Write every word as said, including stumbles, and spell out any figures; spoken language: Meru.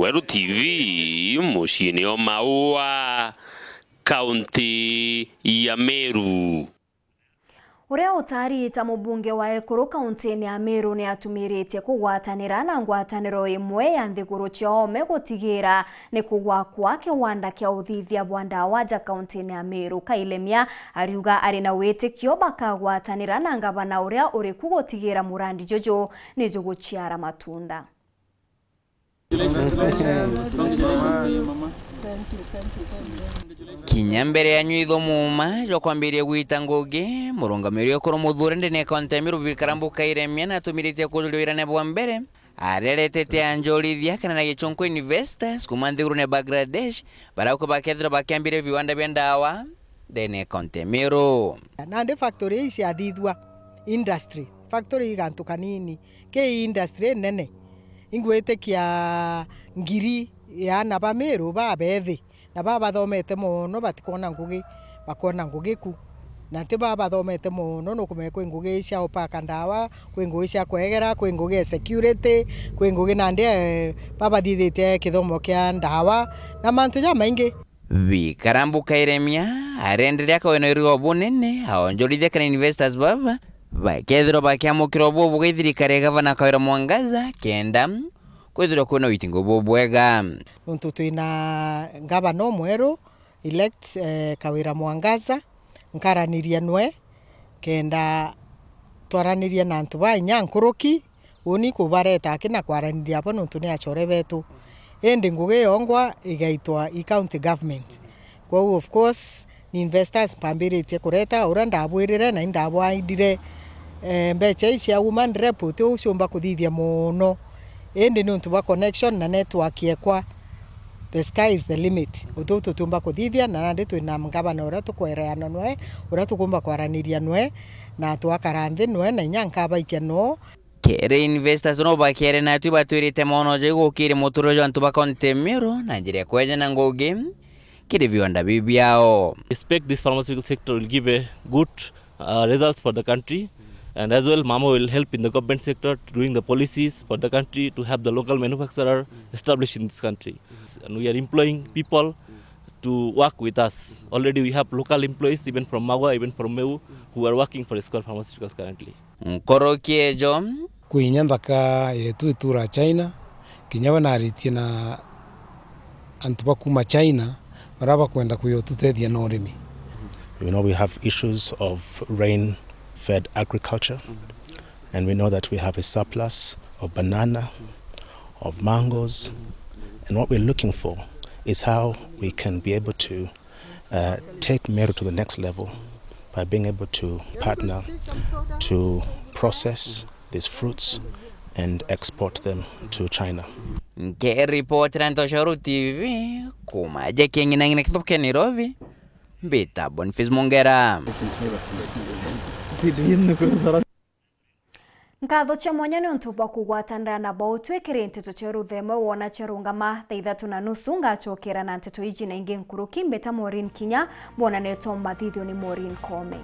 Weru T V, muciini o Maua, kaunti ya Meru. Uria utari ta mubunge wa Ekuru kauntiine ya Meru ni atumiritie kugwatanira na ngwataniro imwe ya nthiguru cia oome gutigira ni kugwakwa kiwanda kia uthithia bwa ndawa ja kauntiine ya Meru. Kailemia ariuga ari na witikio bakagwatanira na ngavana uria uri ku gutigira murandi juju ni juguciara matunda. Kinya mbere ya nyuitho muuma jwa kwambiria gwita ngugi, murungamiri wa Ekuru Muthure ndene ya kaunti ya Meru Bikarambu Kairemia natumiritie kujuria wirane bwa mbere, aria aretete anjorithia kana na gichunku investors kuuma nthigurune ya Bangladesh, baria bakethirwa bakiambiria viwanda bia ndawa ndene ya kaunti ya Meru. Nandi factory ii ciathithua, industry, factory i gantu kanini, ki industry nene. Ingwitikia ngiri ya aana ba Meru babethi, na baba bathomete mono batikwona ngugi, bakwona ngugi ku. Na ti baba bathomete mono, nukumenya kwi ngugi cia upaka ndawa, kwi ngugi cia kwegera, kwi ngugi ya security, kwi ngugi nandi, eh, babathithitie kithomo kia ndawa, na mantu jamaingi. Bikarambu Kairemia arenderea kawena urigo bunene aonjorithia kana investors baba bakethirwa bakiamukirwa bubuga i thirikari ya gavana Kawira Mwangaza kenda kwithirwa kwina witingo bubwega. Nontu twina ngavana umweru elect, eh, Kawira Mwangaza, nkaraniria nwe kenda twaraniria na antu ba inya nkuruki, uni kubareta aki na kwaraniria abo nontu ni achore betu. Indi ngugi yongwa igaitwa i county government. Kwou of course ni investors mpambiritie kureta uria ndabwirire na indabwaindire, eh, mbecha ii cia woman rep uti uciumba kuthithia mono. Indi niuntu bwa connection na network yekwa, the sky is the limit. Uti u tutiumba kuthithia, na nandi twina ngavana uria tukwereana nwe, uria tukumba kwaraniria nwe, na twakara nthi nwe, na inya nkabaikia no. Kiri investors no bakiere natwi batwirite mono jai gukiri muturire jwa antu ba kaunti Meru na njira ya kwejana ngugi kiri viwanda biu biao. Expect this pharmaceutical sector will give a good uh, results for the country. And as well, Mama will help in the government sector, doing the policies for the country to help the local manufacturer establish in this country. And we are employing people to work with us. Already we have local employees, even from Maua, even from Meru, who are working for Square Pharmaceuticals currently. Nkoroki ejo. Kwi inya nthaka yetu itura China, kinya we naritie na antu ba kuma China baria bakwenda kuja ututethia na urimi. You know, we have issues of rain-fed agriculture, and we know that we have a surplus of banana, of mangoes, and what we're looking for is how we can be able to uh, take Meru to the next level by being able to partner to process these fruits and export them to China. Nkiripotera Ntoshoro T V kuma jekeng'inang'ina kithubu kia Nairobi, mbita Boniface Mongera. Nkatho cia mwanya niuntu bwa kugwatanira na bo twikiri nteto cia ruthemwe wona ciarungama thaa ithatu na nusu. Ngacokera na nteto iji na ingi nkuruki. Mbita Maureen Kinya, bwonanetwo mathithioni Maureen Kome.